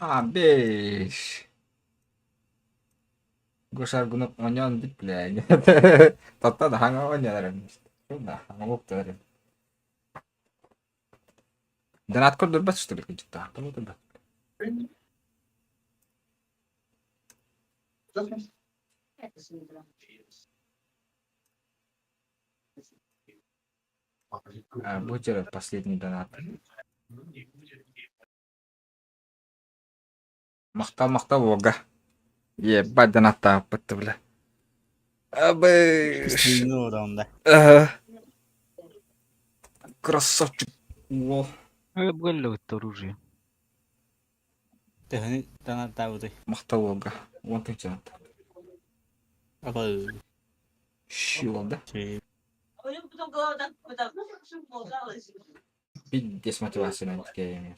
А, беш. Гоша Аргунов оонньоон бүт бля. Татта да хаҥа оонньоон эрэр. Да, хаҥа буолуптар эрэр. Донат көрдөрбөт что ли кыдьыктаах? Тоҕо көрбөт? А, будь последний донат. Махтал, махтал уолга. Ебать донаттаабыппыт да бля. Абы. Стыдно Ага. Красавчик. Уол. Обголлубут оружие. Төһөнү донаттаабытый? Махтал уолга. Уон тыһыынча Абы. Щи да? Пиздец мотивация на такие.